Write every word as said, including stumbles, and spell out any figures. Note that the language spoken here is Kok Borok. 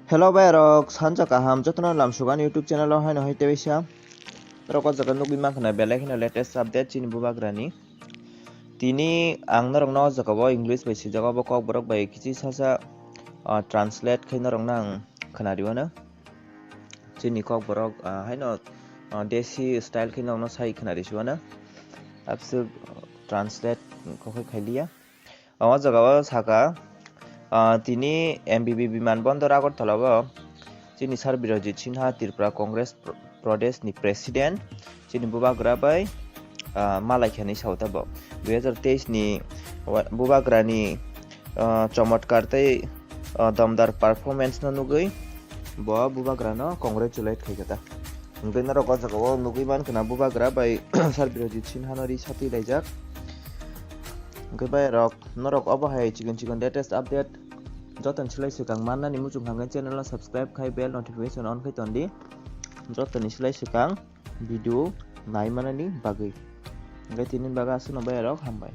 Hello bai rok, sanjak kaham jotono lamsugan YouTube channel o haino hai teisa. Rok o jaga nugwi mankha na belai kheno latest update chini bubagrani. Tini ang norokno o jaga o English bai swijak, obo kokborok bai kichi sasa, ah, translate khai norokno ang khwnariwano. Chini kokborok, ah, haino, ah, desi style khai norokno sai khwnarisiwano. Abswk translate kok khai khailiya. O jaga o saka, ah, tini M B B Biman Bondor Agartala o chini Sir Birojit Sinha, Tripura Congress Pro-, Pradesh ni President, chini bubagra bai, ah, malai khe hinwi sao tabok. Dui hazar teis ni wa-, bubagra ni, ah, chomotkar tei, ah, domdar performance no nugwi bo bubagra no congratulate khai kha ta. Hwnkhe norok o jaga o nugwi mankha na bubagra bai Sir Birojit Sinha no ri satwi laijak. Hwnkhe bai rok, norok obo hai chikon chikon latest update joto ni slai swkang mannani muchung hwnkhe channel no subscribe khai bell notification on khai tondi. Joto ni slai swkang video nai manani bagwi. Hwnkhe tini bagwi aswkno bai rok, hambai.